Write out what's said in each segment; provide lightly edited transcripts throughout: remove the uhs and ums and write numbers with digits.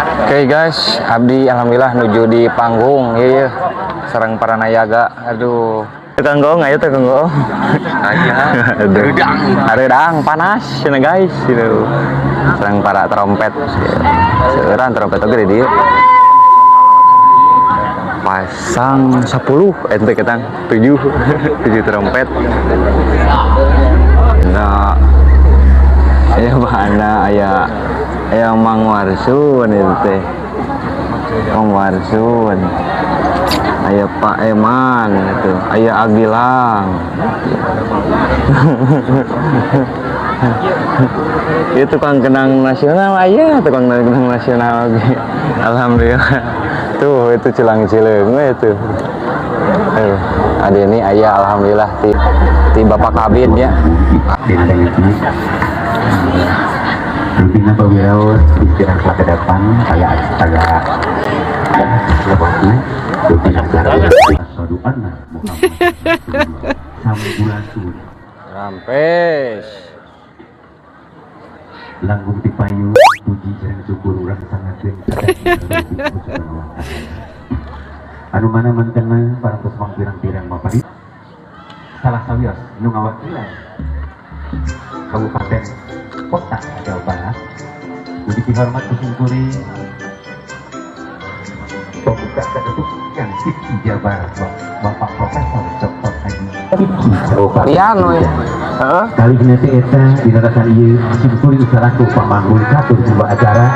Oke guys, abdi alhamdulillah nuju di panggung iya sareng para nayaga. Aduh. Tukang goong aya tukang goong. Aduh. Hareudang panas cenah guys gitu. Sareng para trompet. Seueuran trompet oge di dieu. Pasang 10 ente ketang 7 7 trompet. Nah, aya bahana aya aya Mang Warsun itu teh. Mang Warsun. Aya Pak Eman itu, aya Agilang. Itu tukang kendang nasional aya, tukang kendang nasional oge. Alhamdulillah. Tuh itu cilang-cileung we itu. Aduh, ada ini aya alhamdulillah ti ti Bapak Kabid ya. Rupina pawiraos istirahat ke depan kayak agak lebotna rupina asyhadu anna Muhammad Rasulullah sampurasun. Rampes. Langkung pipayu puji sareng syukur urang sangakeun anu mana mantena parantos mangpirang-pirang mapari salah sawios nu ngawakilan Kabupaten Kota Jawa Barat. Budi dihormat kuring pembuka kedudukan IPCI Jawa Barat Bapak Profesor Dr. Haji IPCI Jawa Barat. Pian we. Heeh. Kali ini teh eta dina rasa ieu simkuring salaku pamanggung katur sebuah acara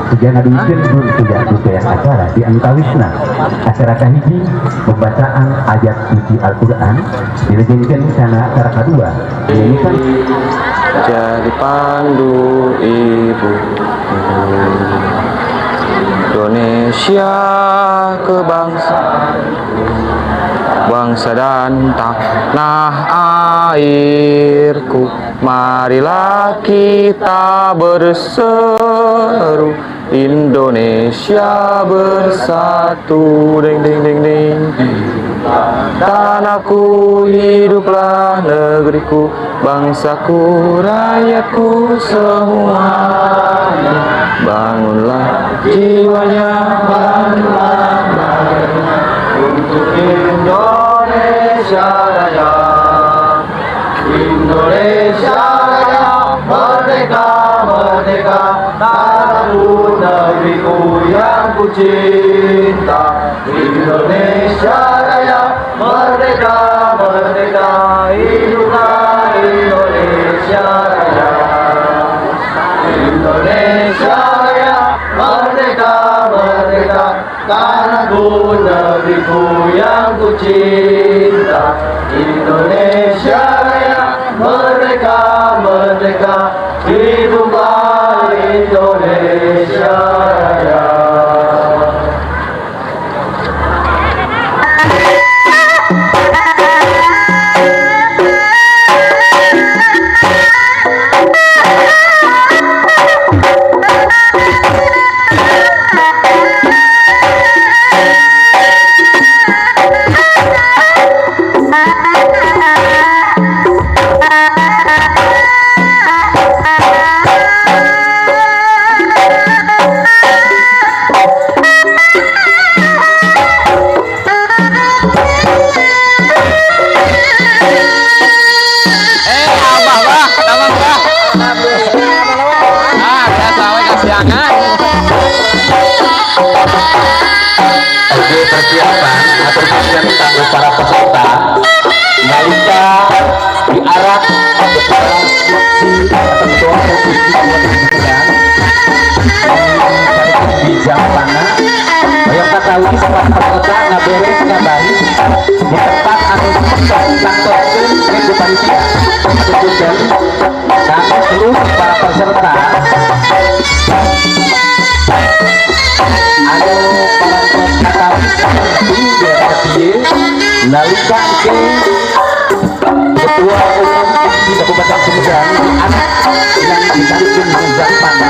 sejana ngaduikeun dun tidak acara di antawisna acara kahiji pembacaan ayat suci Al-Qur'an dilajengkeun kana acara kadua dinyanyikan Jadi pandu ibu Indonesia kebangsaan bangsa dan tanah airku, marilah kita berseru Indonesia bersatu, ding ding ding ding. Tanahku hiduplah negeriku, bangsaku rakyatku semuanya. Bangunlah jiwanya, bangunlah badannya untuk Indonesia Raya. Indonesia Raya, merdeka, merdeka, tanahku negeriku yang ku cinta. Indonesia Raya, merdeka, merdeka, hiduplah Indonesia Raya. Indonesia Raya, merdeka, merdeka, tanahku negeriku yang ku cinta. Indonesia Raya, merdeka, merdeka, hiduplah Indonesia Raya. Abah, bah, tambah, bah. Ah, biasa we kasiangan. Oke, persiapan atau persiapan kanggo para peserta nalika diarak ketua IPCI atau ketua provinsi 2009 di Jampana. Hoyong katawi para peserta ngaberes ngabaris di tempat anu ditantoskeun ku panitia. Punten kanggo seluruh para peserta anu parantos katawi seperti bieu nalika ke Ketua Umum IPCI Kabupaten Sumedang diarak yang ditarikkeun di Jampana.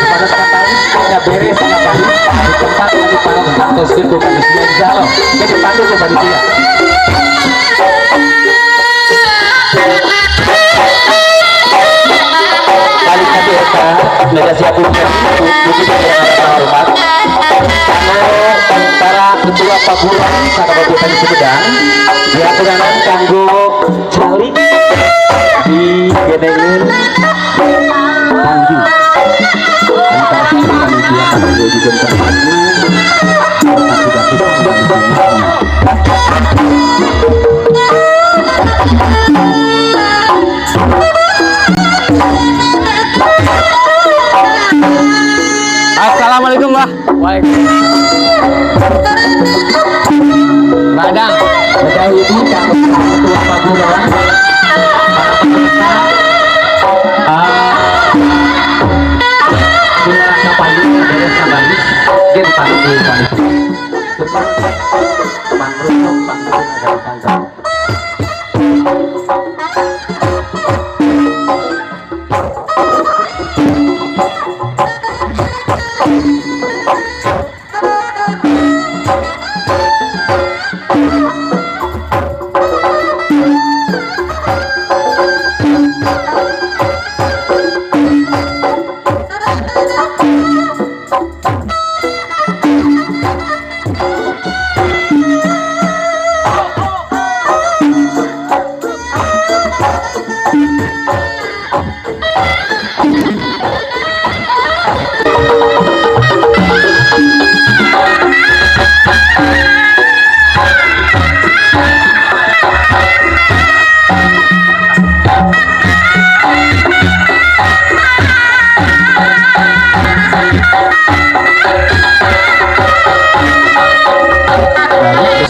Kepada katawi ngaberes ngabaris di tempat anu ditantoskeun ku panitia, insyaallah ke dipandu ku panitia. Kali satu eta nega siap. Paguron Kabupaten Sumedang diaturanan kanggo calik di Gedengeun Tangju. Terima kasih panitia kanggo juga tempatnya. Sudah. Assalamualaikum, Bah. Waalaikumsalam. Badang. Mendahului kanggo Ketua Paguron, para peserta, ah, payung beres kabaris, dia dipanggil di panitia. Pangrusuk, pangrusuk, agak.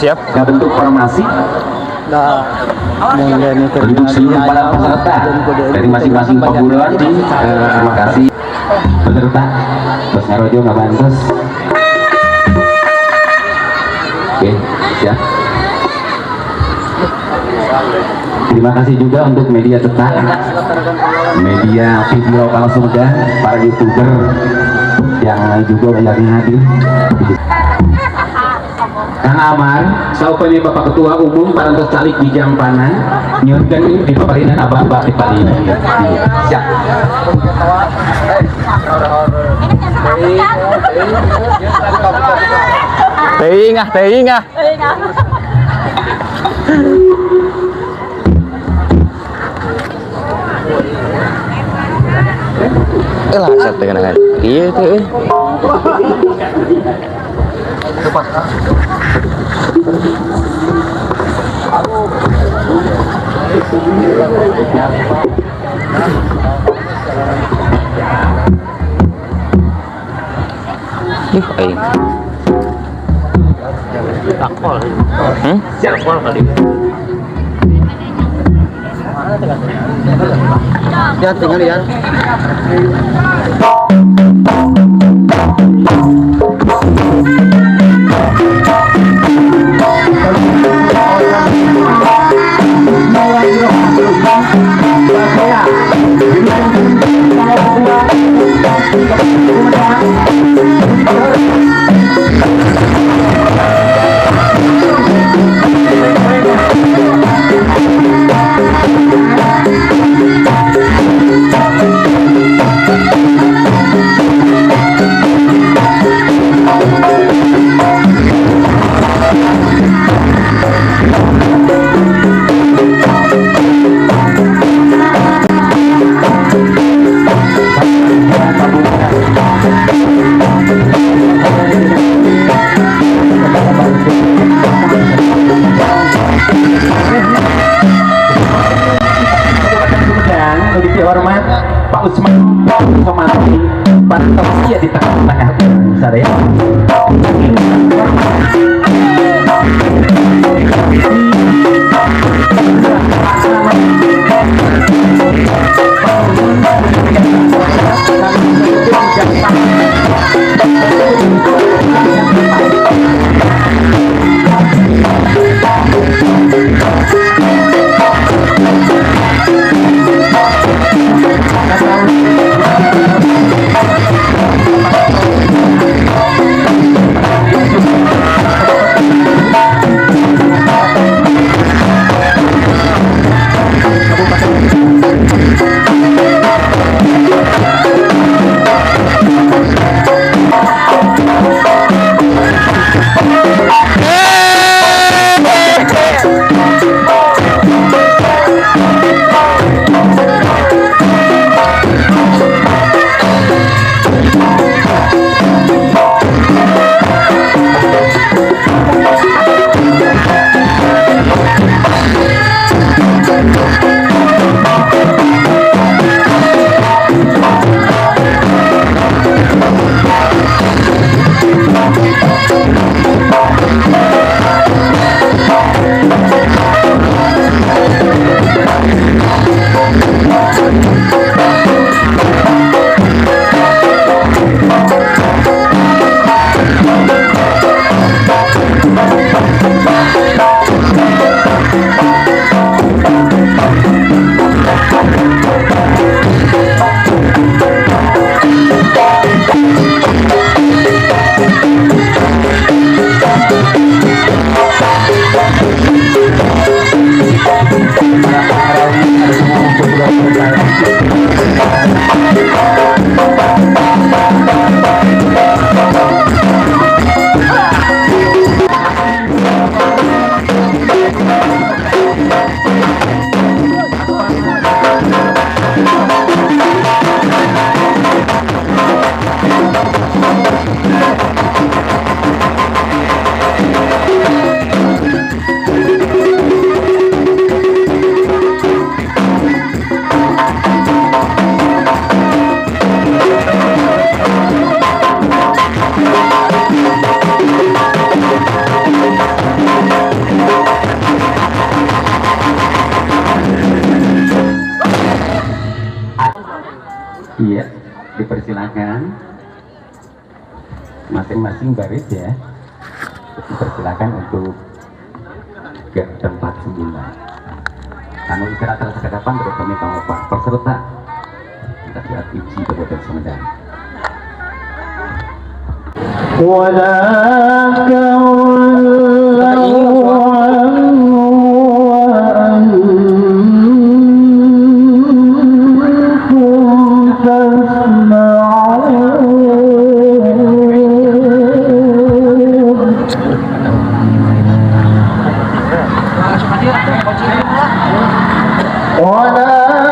Siap. Ya, bentuk formasi untuk seluruh para peserta dari masing-masing paguron. Terima kasih peserta Bos Ngarojo nggak bantus. Oke, siap. Terima kasih juga untuk media cetak, media video lokal Sumedang, para youtuber yang juga banyak yang hadir. Kang Amar, saupami Bapak Ketua Umum parantos calik di Jampana, nyuhunkeun di paparinan abah-abah di palina. Siap. Teuing ah, teuing ah. Eh lah, set dengan Iya teh euy. Ih, aing. Hmm? Ya, tinggal ya. Sumedang, lebih hormat Pak Usman Somantri, parantos ieu di tengah-tengah sadaya. Masing-masing baris ya. Dipersilakan untuk ke tempat semula. Kanggo istirahat sakadapan terutama kanggo Pak peserta pencak silat IPSI Kabupaten Sumedang. ولا تولوا عنه وأنتم تسمعون. ولا